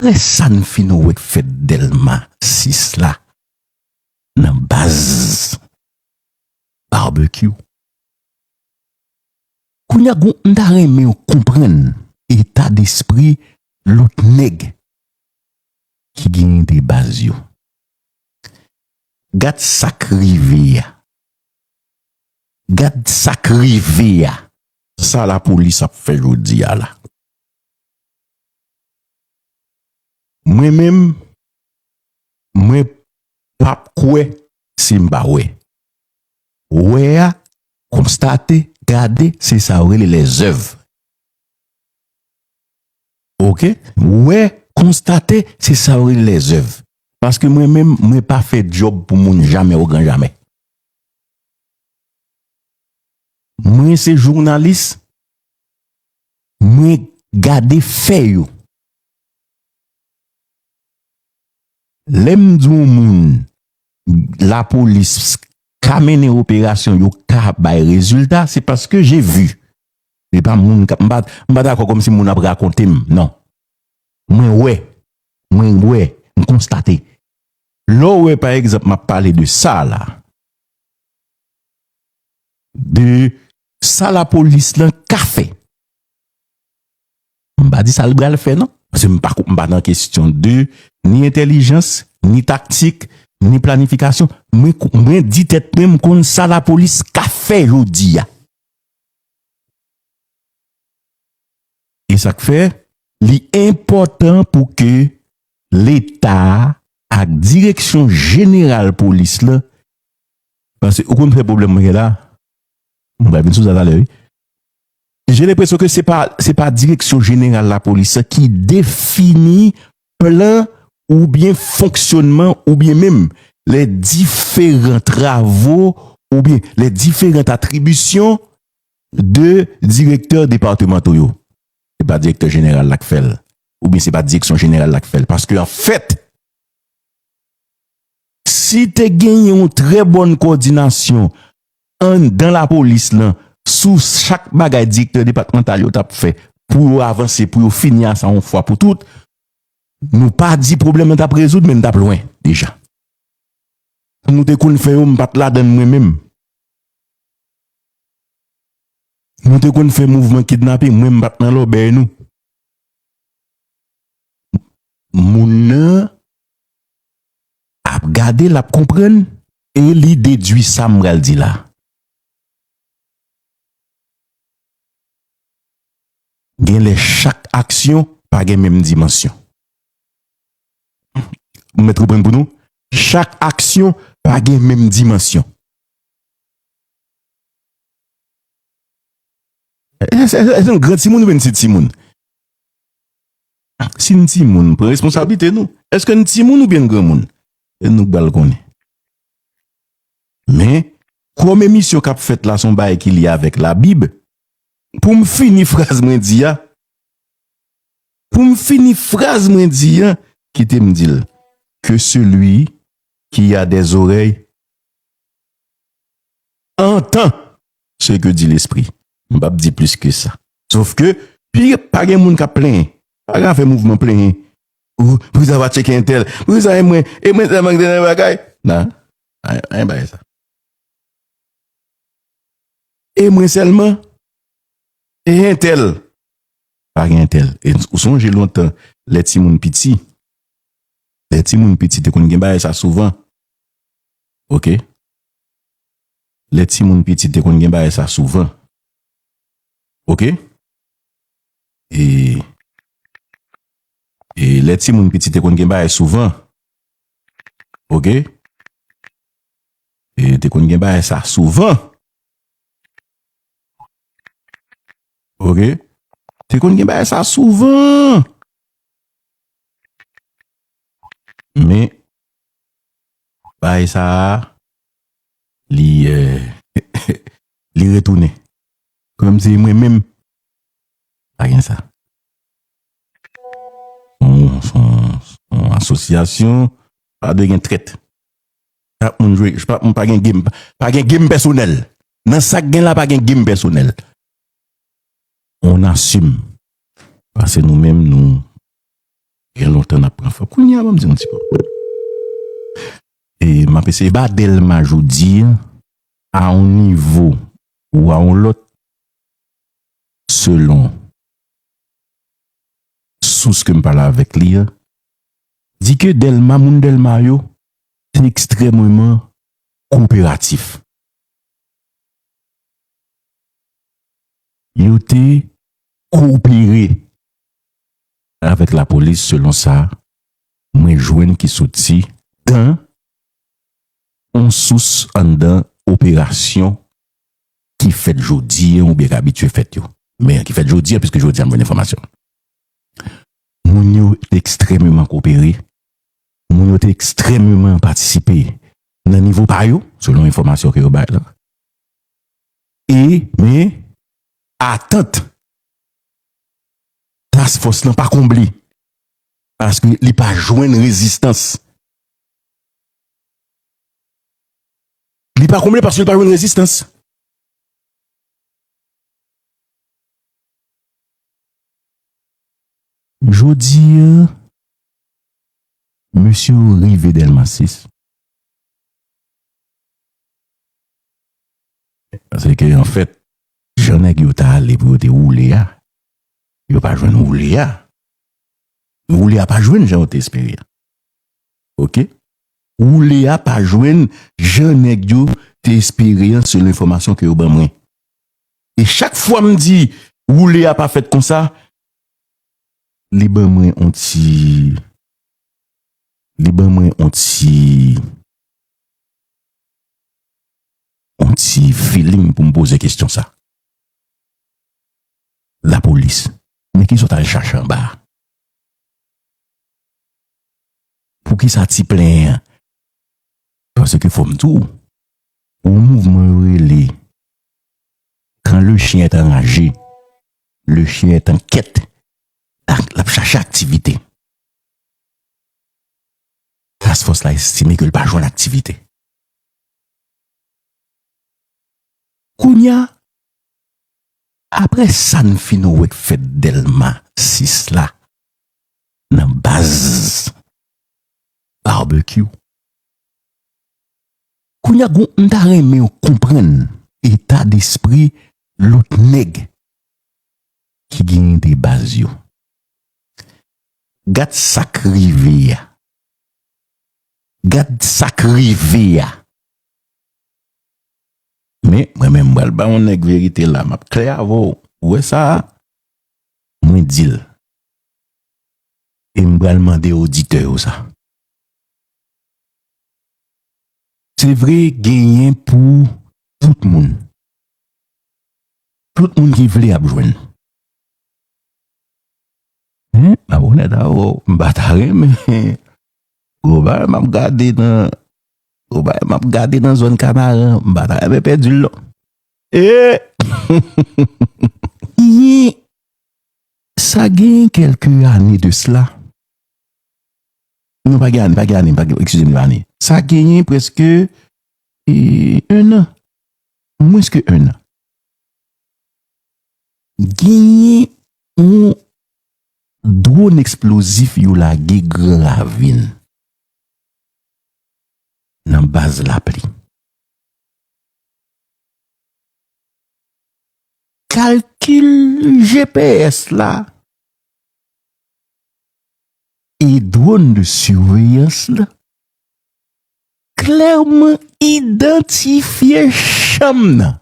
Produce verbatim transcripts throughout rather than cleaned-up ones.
Apre sa n fin wè k fèt Dèlma sis la, nan baz Barbecue. Kounye a, gon, m ta renmen w konprann eta despri lòt nèg ki genyen de baz yo. Gad sa k rive a. Gad sa k rive a. Sa lapolis ap fè jodi a la. Mwen menm, mwen p ap kwè si m pa wè. Wè a, konstate, gade, se sa yo rele lèzèv. Oke? Wè, konstate, se sa yo rele lèzèv. Paske mwen menm, mwen pa fè djòb pou moun jamè, o gran jamè. Mwen se jounalis, mwen gade fè yo. Lè m di yon moun, lapolis ka mennen operasyon, yo ka bay rezilta, se paske j'ai vu. E pa moun k ap, m pa, m pa dakò kòmsi moun ap rakonte m, non. Mwen wè, mwen wè, m konstate. Lè w wè, pa egzanp, m ap pale de sa la, de sa lapolis lan ka fè. M pa di sa l pral fè, non. Paske m pa, m pa nan kesyon de ni entèlijans, ni taktik, ni planifikasyon. Mwen, mwen di tèt mwen, m konn sa lapolis ka fè jodi a. E sa k fè, li enpòtan pou ke Leta ak direksyon jeneral polis la, paske ou konn fè pwoblèm mwen gen la, mwen pral vin sou sa talè, wi. J'ai l'impression que se pa, se pa direksyon jeneral lapolis la ki defini plan oubyen fonksyonman oubyen menm les différents travaux oubyen les différentes attributions de direktè depatmanto yo. Se pa direktè jeneral la k fè l, oubyen se pa direksyon jeneral la k fè l. Paske anfèt, si te genyen yon trè bòn kowòdinasyon anndan lapolis lan sou chak bagay direktè depatmantal yo t ap fè pou yo avanse, pou yo fini a sa yon fwa pou tout, nou pa di pwoblèm nan t ap rezoud, men n t ap lwen deja. Nou te konn fè yo, m pa t ladan l mwen menm. Nou te konn fè mouvman kidnape, mwen m pa t nan lòbèy nou. Moun nan ap gade, l ap konprann, e li dedui sa m pral di la. Genlè chak aksyon pa gen menm dimansyon. M mèt reprann pou nou. Chak aksyon pa gen menm dimansyon. Èske, èske, èske n gran timoun oubyen n ti timoun? Si n timoun, pran responsablite nou. Èske n timoun oubyen n granmoun? E nou k pral konnen. Men, kòm emisyon k ap fèt la, se yon bagay ki lye avèk Labib, pou m fini fraz mwen di a, pou m fini fraz mwen di a, kite m di l, que celui qui a des oreilles entend ce que dit l'Esprit. M p ap di plis ke sa. Sof ke, pi, pa gen moun k ap plenyen. Pa gen afè mouvman plenyen. Ou, poukisa w pa tcheke entèl? Poukisa e mwen, e mwen sèlman ki te nan bagay? Nan, anyen bagay sa. E mwen sèlman? E entèl? Pa gen entèl. E ou sonje lontan, lè timoun piti, lè timoun piti te konn gen bagay sa souvan. Oke? Lè timoun piti te konn gen bagay sa souvan. Oke? E, e lè timoun piti te konn gen bagay souvan. Oke? E te konn gen bagay sa souvan. Oke? Te konn gen bagay sa souvan. Men, bagay sa a, li, eh, li retounen. Kòmsi mwen menm, pa gen sa. Se yon, se yon, se yon asosyasyon, pa dwe gen trèt. Chak moun jwe, pa, pa gen game, pa gen game pèsonèl. Nan sa k gen la, pa gen game pèsonèl. On assume. Paske nou menm, nou, Gen lontan n ap pran fòm. Kounye a, ban m di yon ti pòz. E m ap eseye ba Dèlma jodi a, a yon nivo ou a yon lòt, selon sous ke m pale avèk li a, di ke Dèlma, moun Dèlma yo, te ekstrèmeman kooperatif. Yo te koopere avèk lapolis, selon sa mwen jwenn ki soti dan yon sous anndan operasyon ki fèt jodi a oubyen k abitye fèt yo. Men ki fèt jodi a, piske jodi a m jwenn enfòmasyon. Moun yo te ekstrèmeman koopere. Moun yo te ekstrèmeman patisipe nan nivo pa yo, selon enfòmasyon ke yo bay la. E, men, atant task force lan pa konble, paske li pa jwenn rezistans. Li pa konble paske li pa jwenn rezistans. Jodi a, mesye yo rive Dèlma sis. Paske, anfèt, jan nèg yo ta ale pou yo te woule a, yo pa jwenn woule a. Woule a pa jwenn jan yo te espere a. Oke? Woule a pa jwenn jan nèg yo te espere an, selon enfòmasyon ke yo ban mwen. E chak fwa m di woule a pa fèt konsa, li ban mwen on ti, li ban mwen on ti, on ti feeling pou m poze kesyon sa. Lapolis, men kisa w t al chache anba a? Poukisa ti plen an? Paske fò m di w, yon mouvman yo rele Quand le chien est enragé, le chien est en quête. L ap chache aktivite. Task force la estime ke l pa jwenn aktivite. Kounye a, apre sa n fin wè k fèt Dèlma sis la, nan baz Barbecue. Kounye a, gon, m ta renmen w konprann eta despri lòt nèg ki genyen de baz yo. Gad sa k rive a. Gad sa k rive a. Men, mwen menm, m pral ba yon nèg verite la, m ap klè avè w. Ou wè sa a? Mwen di l. E m pral mande oditè yo sa. Se vre, genyen pou tout moun. Tout moun ki vle ap jwenn. Hen, m ap onèt avè w, m pa ta renmen. Gwo bagay m ap gade nan, gwo bagay m ap gade nan zòn Kanaran, m pa ta renmen pèdi l non. E! Sa gen kèlke ane de sla. Non, pa gen ane, pa gen ane, pa gen, eskize m, ane. Sa genyen prèske, e, en an. Mwens ke en an. Genyen yon dwòn eksplozif yo lage Gran Ravin nan baz Lapli. Kalkil G P S la e dwòn de siveyans la klèman idantifye chanm nan.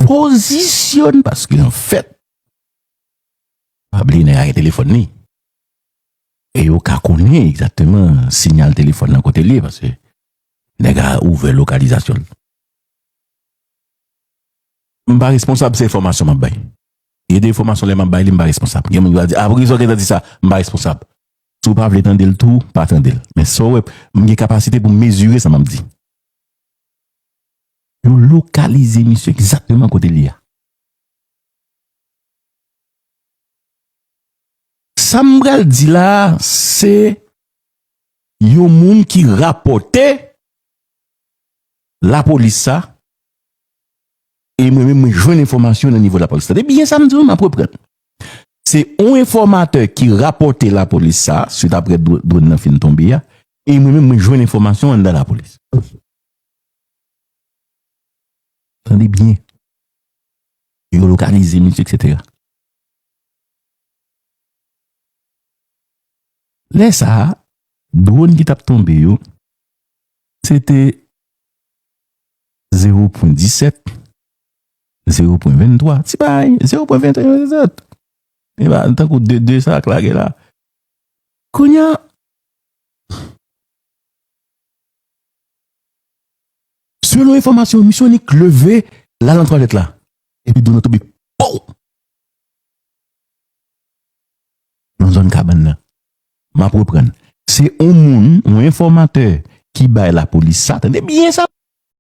Pozisyone, paske anfèt, pa bliye nèg la gen telefòn li. E yo ka konnen egzakteman siyal telefòn nan kote l ye, paske nèg la ouvè lokalizasyon l. M pa responsab, se enfòmasyon m ap bay. E de enfòmasyon lè m ap bay li, m pa responsab. Gen moun ki va di, "A, poukisa w gentan di sa?" M pa responsab. Si w pa vle tande l tou, pa tande l. Men sa w wè, m gen kapasite pou m mezire sa m ap di. Yo lokalize misye egzakteman kote l ye a. Sa m pral di la a, se yon moun ki rapòte lapolis sa, e mwen menm, mwen jwenn enfòmasyon nan nivo lapolis. Tande byen sa m di w, m ap reprann. Se yon enfòmatè ki rapòte lapolis sa, swit apre dwo- dwòn nan fin tonbe a, e mwen menm mwen jwenn enfòmasyon anndan lapolis. Tande byen. Yo lokalize misye, et cetera. Lè sa a, dwòn ki t ap tonbe yo, se te zewo pwen disèt, zewo pwen venntwa, ti bagay, zewo pwen venntwa, venntwa. E ba, tankou de, de sa k lage la. Kounye a, selon enfòmasyon, misye annik leve, l al nan twalèt la. Epi dwòn nan tonbe, pow! Nan zòn kabann nan. M ap reprann. Se yon moun, yon enfòmatè ki bay lapolis sa. Tande byen sa,